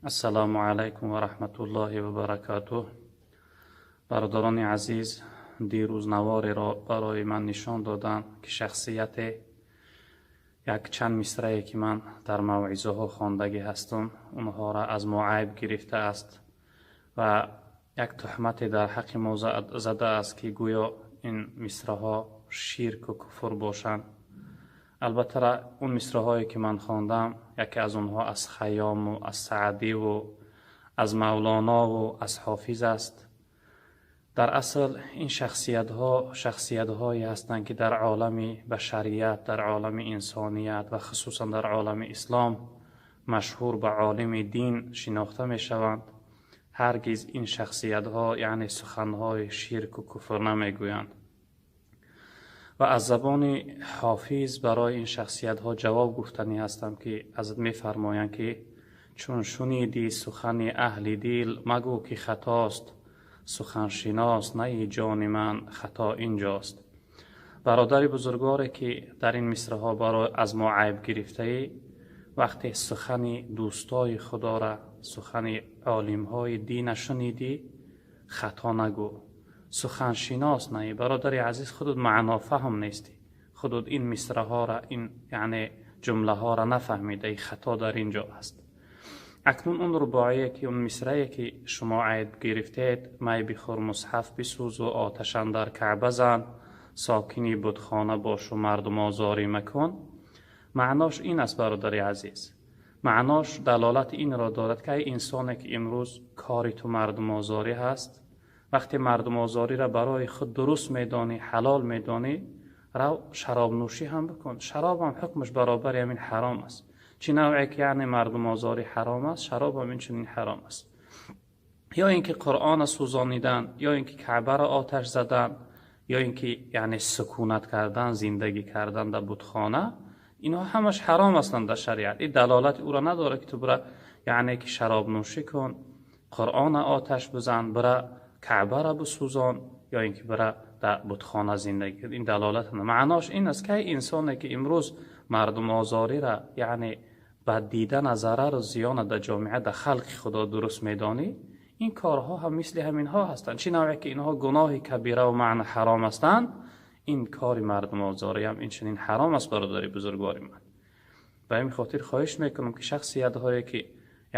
Ассалому алайкум ва раҳматуллоҳи ва баракатуҳ. Бародарони азиз, дирӯз наворе барои ман нишон доданд, ки шахсияте як чанд мисрае, ки ман дар мавъизаҳо хондагӣ ҳастам, онҳоро аз мо айб гирифтааст ва як туҳмате дар ҳаққи мо задааст, ки гӯё ин мисраҳо ширку куфр бошанд. Албатта, он мисраҳое, ки ман хондам, яке аз онҳо аз Хайёму аз Саъдиву аз Мавлонову аз Ҳофиз аст. Дар асл ин шахсиятҳо шахсиятҳое ҳастанд, ки дар олами башарият, дар олами инсоният ва хусусан дар олами ислом машҳур ба олими дин шинохта мешаванд. Ҳаргиз ин шахсиятҳо, яъне, суханҳои ширку куфр намегӯянд. Ва аз забони Ҳофиз барои ин шахсиятҳо ҷавоб гуфтанӣ ҳастам, ки аз мефармоянд, ки чун шунидӣ сухани аҳли дил, магӯ, ки хатост, суханшинос наи, ҷони ман, хато инҷост. Бародари бузургворе, ки дар ин мисраҳо барои аз мо айб гирифтаӣ, вақте сухани дӯстои худора, сухани олимҳои дина шунидӣ, хато нагӯ, суханшинос наӣ. Бародари азиз, худут маънофаҳм нестӣ, худут ин мисраҳоро, ин, яъне, ҷумлаҳоро нафаҳмидаи, хато дар ин ҷо аст. Акнун он рубоие, ки он мисрае, ки шумо айб гирифтед: май бихӯр, мусҳаф бисӯзу оташ андар Каъба зан, сокини бутхона бошу мардумозорӣ макун, маънош ин аст, бародари азиз, маънош далолати инро дорад, ки ай инсоне, ки имрӯз кори ту мардумозорӣ ҳаст, вақте мардумозориро барои худ дуруст медонӣ, ҳалол медонӣ, рав шаробнӯшӣ ҳам бикун. Шароб ҳам ҳукмаш баробари ҳамин ҳаром аст. Чӣ навъе ки, яъне, мардумозорӣ ҳаром аст, шароб ҳам инчунин ҳаром аст. Ё ин ки Қуръона сӯзонидан, ё ин ки Каъбаро оташ задан, ё ин ки, яъне, сукунат кардан, зиндагӣ кардан дар бутхона, инҳо ҳамаш ҳаром ҳастанд дар шариат. Ин далолати ӯро надорад, ки ту бира, яъне, ки шаробнӯшӣ кун, Қуръона оташ бизан, бира Каъбаро бисӯзон, ё ин ки бира дар бутхона зиндагӣ кун. Ин далолат маънош ин аст, ки инсоне, ки имрӯз мардумозориро, яъне бад дидана, зарару зиёна дар ҷомеа, дар халқи Худо дуруст медонӣ, ин корҳо ҳам мисли ҳаминҳо ҳастанд. Чӣ навъе ки инҳо гуноҳи кабираву маъна ҳаром ҳастанд, ин кори мардумозорӣ ҳам инчунин ҳаром аст. Бародари бузургвори ман, ба ҳамин хотир хоҳиш мекунам, ки шахсиятҳое, ки,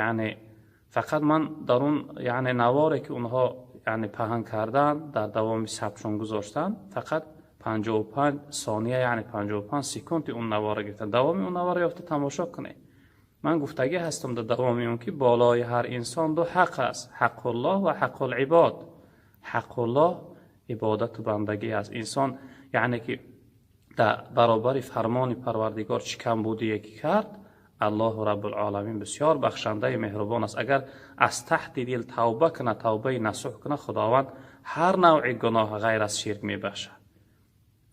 яъне, фақат ман дар он, яъне, наворе, ки онҳо, яъне, паҳн кардан, дар давоми сабтшон гузоштанд, фақат 55 сония, яъне 55 секунди он навора гирифтан. Давоми он навора ёфта тамошо кунед. Ман гуфтагӣ ҳастам дар давоми он, ки болои ҳар инсон ду ҳақ аст: ҳаққуллоҳ ва ҳаққулибод. Ҳаққуллоҳ ибодату бандагӣ аст. Инсон, яъне, ки дар баробари фармони Парвардигор чӣ камбудие ки кард, Аллоҳу Раббулоламин бисёр бахшандаи меҳрубон аст. Агар аз таҳти дил тавба кунад, тавбаи насӯҳ кунад, Худованд ҳар навъи гуноҳ ғайр аз ширк мебахшад.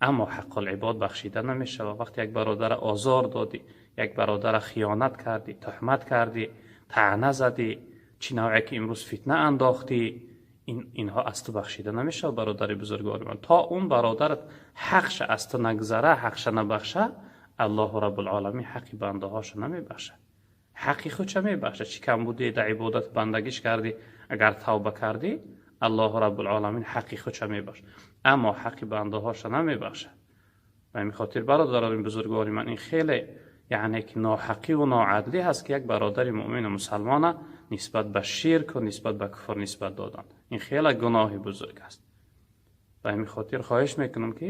Аммо ҳаққулибод бахшида намешавад. Вақте як бародара озор додӣ, як бародара хиёнат кардӣ, туҳмат кардӣ, таъна задӣ, чӣ навъе ки имрӯз фитна андохтӣ, инҳо аз ту бахшида намешавад, бародари бузургвори ман. То он бародарат ҳақша аз ту нагзара, ҳақша набахша, Аллоҳу Раббулоламин ҳаққи бандаҳоша намебахшад, ҳаққи худша мебахшад. Чӣ камбудие дар ибодат бандагиш кардӣ, агар тавба кардӣ, Аллоҳу Раббулоламин ҳаққи худша мебахшад, аммо ҳаққи бандаҳоша намебахшад. Ба ҳамин хотир, бародарони бузургвори ман, ин хеле, яъне, ки ноҳаққиву ноадлӣ ҳаст, ки як бародари муъмину мусалмона нисбат ба ширку нисбат ба куфр нисбат додан. Ин хеле гуноҳи бузург аст. Ба ҳамин хотир хоҳиш мекунам, ки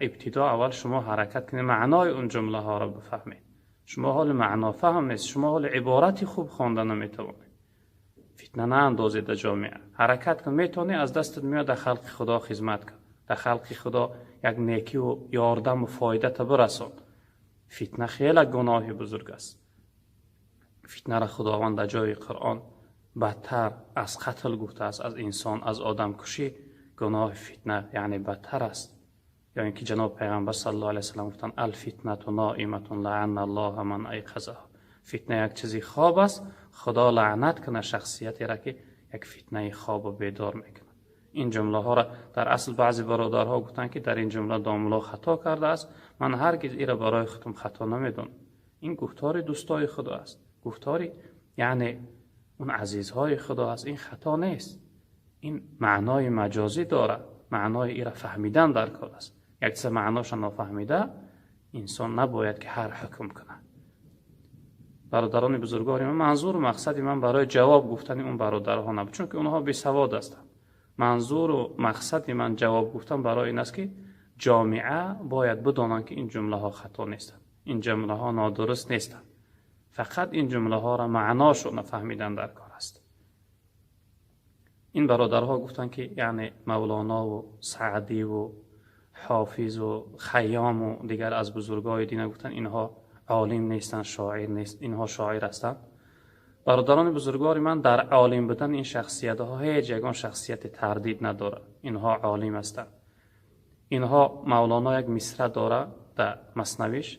ибтидо аввал шумо ҳаракат кунед, маънои он ҷумлаҳоро бифаҳмед. Шумо ҳоли маънофаҳм нест, шумо ҳоли иборати хуб хонда наметавонед. Фитна наандозед дар ҷомеа. Ҳаракат кун, метавонӣ, аз дастат меояд, дар халқи Худо хизмат кун, дар халқи Худо як некиву ёрдаму фоидата бирасон. Фитна хеле гуноҳи бузург аст. Фитнаро Худованд дар ҷои Қуръон бадтар аз қатл гуфтааст, аз инсон, аз одамкушӣ гуноҳи фитна, яъне, бадтар аст. Ё ин ки ҷаноб Пайғамбар саллаллоҳу алайҳи васаллам гуфтанд: الفتنة نائمة لعن الله من أيقظها. Фитна як чизи хоб аст, Худо лаънат кунад шахсиятеро, ки як фитнаи хобу бедор мекунад. Ин ҷумлаҳоро дар асл баъзе бародарҳо гуфтанд, ки дар ин ҷумла домулло хато кардааст. Ман ҳаргиз иро барои худам хато намедонам. Ин гуфтори дӯстои Худо аст, гуфтори, яъне اون عزیزهای خدا است، این خطا نیست. این معنای مجازی داره، معنای ای را فهمیدن در کار است. یک چیز معناش نافهمیده انسان نباید که هر حکم کنه. برادران بزرگوار من، منظور و مقصد من برای جواب گفتن اون برادرها نبود، چون که اونها بی سواد هستند. منظور و مقصد من جواب گفتن برای این است که جامعه باید بدانند که این جمله ها خطا نیستند، این جمله ها نادرست نیستند. فقط این جمله ها را معناشو نفهمیدن در کار است. این برادرها گفتن که یعنی مولانا و سعدی و حافظ و خیام و دیگر از بزرگای دین گفتن اینها عالم نیستند، شاعر نیست، اینها شاعر هستند. برادران بزرگوار من، در عالم بودن این شخصیت ها هیچ یگان شخصیت تردید نداره. اینها عالم هستند. اینها مولانا یک مصرع داره در مثنویش،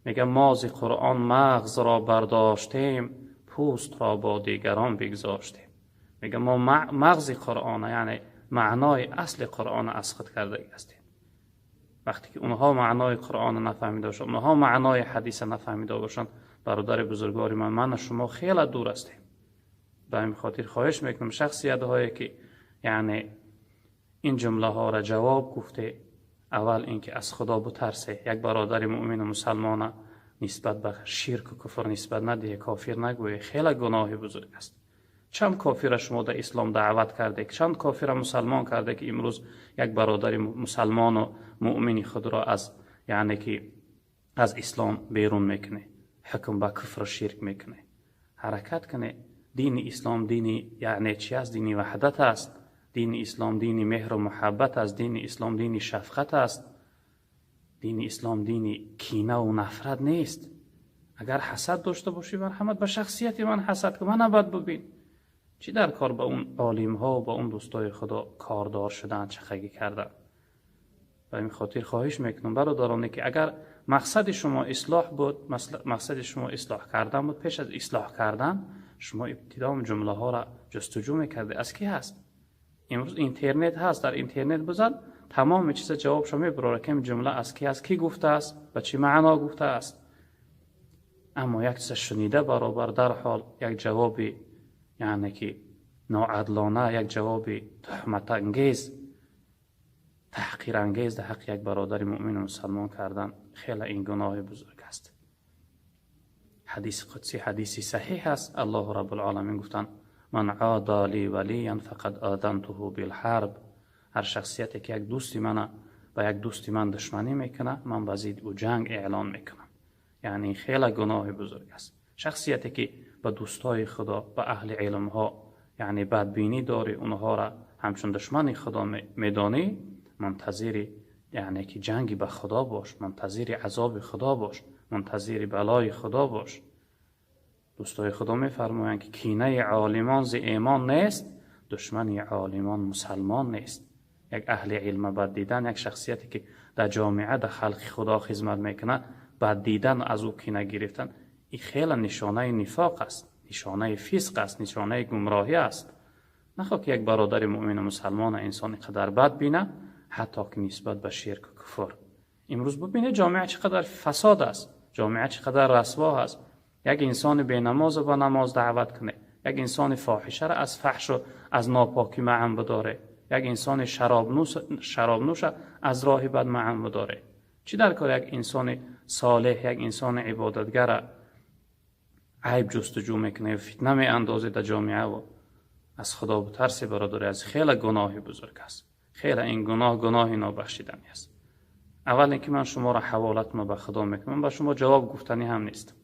میگه ما ز قرآن مغز را برداشتیم، پوست را با دیگران بگذاشتیم. میگه ما مغز قرآن، یعنی معنای اصل قرآن از خود کرده هستیم. وقتی که اونها معنای قرآن نفهمیده باشند، اونها معنای حدیث نفهمیده باشند، برادر بزرگوار من و شما خیلی دور هستیم. به این خاطر خواهش میکنم شخصیت هایی که یعنی این جمله ها را جواب گفته، اول اینکه از خدا بترسه. یک برادر مؤمن و مسلمان نسبت به شرک و کفر نسبت ندهه، کافر نگویه، خیلی گناه بزرگ است. چند کافر شما در اسلام دعوت کرده، چند کافر مسلمان کرده که امروز یک برادر مسلمان و مؤمن خود را از یعنی که از اسلام بیرون میکنه، حکم به کفر و شرک میکنه. حرکت کنه. دین اسلام دین یعنی چی است؟ دین وحدت است. دین اسلام دین مهر و محبت است. دین اسلام دین شفقت است. دین اسلام دین کینه و نفرت نیست. اگر حسد داشته باشی مرحمت به شخصیت من حسد کن، من بد ببین. چی در کار با اون عالم ها و با اون دوستای خدا کاردار شدن، چخگی کردن؟ به این خاطر خواهش میکنم برادرانه که اگر مقصد شما اصلاح بود، مقصد شما اصلاح کردن بود، پیش از اصلاح کردن شما ابتدا جمله ها را جستجو میکرده از کی هست. امروز اینترنت هست، در اینترنت بزن تمام چیز جوابش میبره که جمله از کی هست، کی گفته است و چی معنا گفته است. اما یک چیز شنیده برابر در حال یک جوابی یعنی که ناعدلانه، یک جواب تهمت انگیز، تحقیر انگیز در حق یک برادر مؤمن و مسلمان کردن، خیلی این گناه بزرگ است. حدیث قدسی، حدیث صحیح است. الله رب العالمین گفتن من عادى لی ولیا فقد آذنته بالحرب. هر شخصیتی که یک دوستی من با یک دوستی من دشمنی میکنه، من با ضد او جنگ اعلان میکنم. یعنی خیلی گناه بزرگ است. شخصیتی که با دوستای خدا، با اهل علم ها یعنی بدبینی داری، اونها را همچون دشمن خدا میدانی، منتظر یعنی که جنگی به خدا باش، منتظر عذاب خدا باش، منتظر بلای خدا باش. دوستای خدا میفرمایند که کینه عالمان ز ایمان نیست، دشمن عالمان مسلمان نیست. یک اهل علم بد دیدن، یک شخصیتی که در جامعه در خلق خدا خدمت میکنه بد دیدن، از او کینه گرفتن، این خیلی نشانه نفاق است، نشانه فسق است، نشانه گمراهی است. نخواه که یک برادر مؤمن و مسلمان انسان قدر بد بینه، حتی که نسبت به شرک و کفر. امروز ببینه جامعه چقدر فساد است، جامعه چقدر رسوا است. یک انسان بی نماز با نماز دعوت کنه، یک انسان فاحشه را از فحش و از ناپاکی معن بداره، یک انسان شراب نوش از راه بد معن بداره. چی در کار یک انسان صالح، یک انسان عبادتگر عیب جستجو میکنه و فتنه می اندازه در جامعه؟ و از خدا بترسی برادر، از خیلی گناه بزرگ است. خیلی این گناه گناه نابخشیدنی است. اول اینکه من شما را حوالت ما به خدا میکنم، با شما جواب گفتنی هم نیست.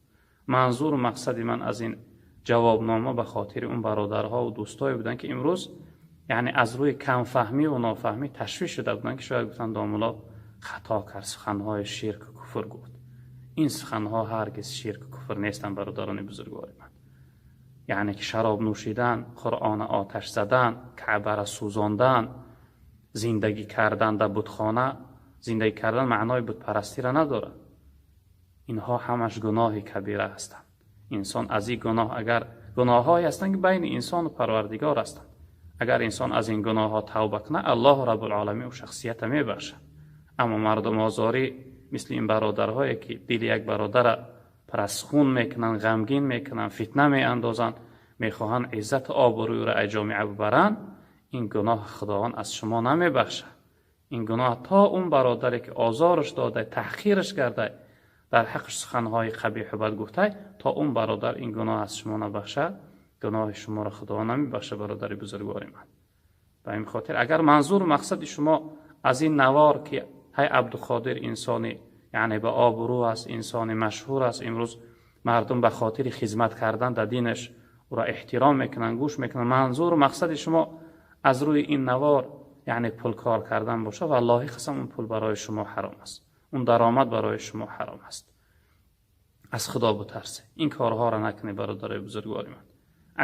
منظور و مقصد من از این جوابنامه به خاطر اون برادرها و دوستایی بودن که امروز یعنی از روی کم فهمی و نافهمی تشویش شده بودن که شاید گفتن داملا خطا کرد، سخنهای شرک و کفر گفت. این سخنها هرگز شرک و کفر نیستن برادران بزرگوار من. یعنی که شراب نوشیدن، قرآن آتش زدن، کعبه را سوزاندن، زندگی کردن در بتخانه، زندگی کردن معنای بت پرستی را نداره. اینها همش گناه کبیره هستند. انسان از این گناه، اگر گناههایی هستند که بین انسان و پروردگار هستند، اگر انسان از این گناه ها توبه کنه، الله رب العالمین او شخصیت میبخشه. اما مردم آزاری مثل این برادرهایی که دل یک برادر پر از خون میکنن، غمگین میکنن، فتنه میاندازن، мехоҳанд иззату обрӯйро аз ҷомеа бибаранд, ин гуноҳ Худованд аз шумо намебахшад. Ин гуноҳ то он бародаре ки озораш дода, таҳқираш карда, дар ҳаққаш суханҳои қабеҳу бад гуфта, то он бародар ин гуноҳ аз шумо набахшад, гуноҳи шуморо Худованд намебахшад, бародари бузургвори ман. Ба ин хотир агар манзуру мақсади шумо аз ин навор ки ҳай Абдуқодир инсони яъне ба обрӯ аст, инсони машҳур аст, имрӯз мардум ба хотири хизмат кардан дар динаш ӯро эҳтиром мекунанд, гӯш мекунанд, манзуру мақсади шумо аз рӯи ин навор яъне пул кор кардан бошад, валлоҳи қасам, он пул барои шумо ҳаром аст, он даромад барои шумо ҳаром аст. Аз Худо бутарсед, ин корҳоро накунед, бародарои бузургвори ман.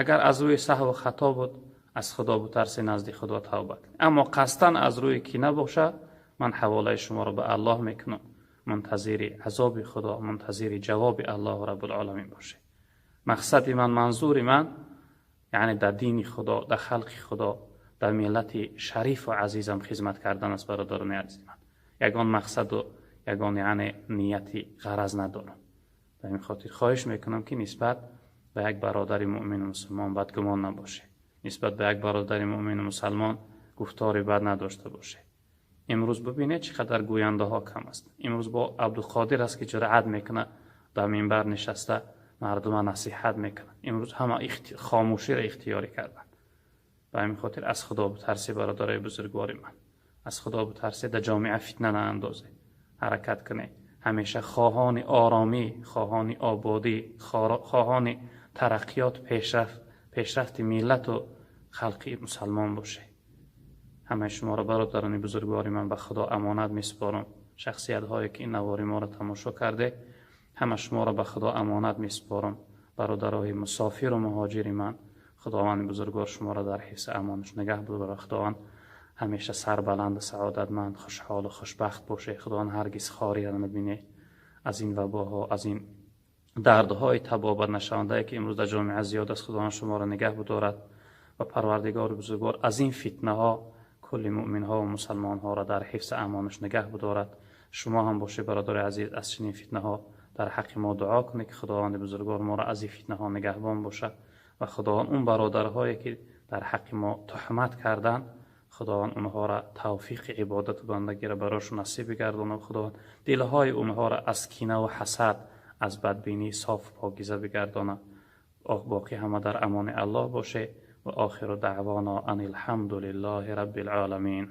Агар аз рӯи саҳву хато буд, аз Худо бутарсед, назди Худо тавба кунед. Аммо қасдан аз рӯи кина бошад, ман ҳаволаи шуморо ба Аллоҳ мекунам, мунтазири азоби Худо, мунтазири ҷавоби Аллоҳу Раббулъоламин бошед. Мақсади ман, манзури ман яъне дар дини Худо, дар халқи Худо, дар миллати шарифу азизам хизмат кардан аст, бародарони азизи ман. Ягон мақсаду ягон яъне нияти ғараз надорам. Ба ин хотир хоҳиш мекунам, ки нисбат ба як бародари муъмину мусулмон бадгумон набошед, нисбат ба як бародари муъмину мусалмон гуфтори бад надошта бошед. Имрӯз бибинед, чӣ қадар гӯяндаҳо кам аст. Имрӯз бо Абдуқодир аст, ки ҷуръат мекунад, дар минбар нишаста мардума насиҳат мекунад. Имрӯз ҳама хомӯширо ихтиёрӣ карданд. Ба ҳамин хотир аз Худо бутарсед, бародарои бузургвори ман, аз Худо бутарсед, дар ҷомеа фитна наандозед. Ҳаракат кунед, ҳамеша хоҳони оромӣ, хоҳони ободӣ, хоҳони тараққиёт, пешрафти миллату халқи мусалмон бошед. Ҳамаи шуморо, бародарони бузургвори ман, ба Худо амонат месупорам. Шахсиятҳое ки ин навори моро тамошо карде, ҳама шуморо ба Худо амонат месупорам. Бародарои мусофиру муҳоҷири ман, Худованди бузургвор шуморо дар ҳифзи амонаш нигаҳ бидорад. Худованд ҳамеша сарбаланду саодатманд, хушҳолу хушбахт бошед. Худованд ҳаргиз хориро набине аз ин вабоҳо, аз ин дардҳои табобат нашавандае, ки имрӯз дар ҷомеа зиёд аст. Худованд шуморо нигаҳ бидорад ва Парвардигори бузургвор аз ин фитнаҳо кулли муъминҳо ва мусалмонҳоро дар ҳифзи амонаш нигаҳ бидорад. Шумо ҳам бошед, бародари азиз, аз чунин фитнаҳо дар ҳаққи мо дуо кунед, ки Худованди бузургвор моро аз ин фитнаҳо нигаҳбон бошад ва Худованд он бародарҳое, ки дар ҳаққи мо туҳмат карданд, Худованд онҳоро тавфиқи ибодату бандагиро барошон насиб бигардонад. Худованд дилҳои онҳоро аз кинаву ҳасад, аз бадбинӣ соф покиза бигардонад. Боқӣ ҳама дар амони Аллоҳ бошед. Ва охиру даъвона ан алҳамду лиллаҳи раббил оламин.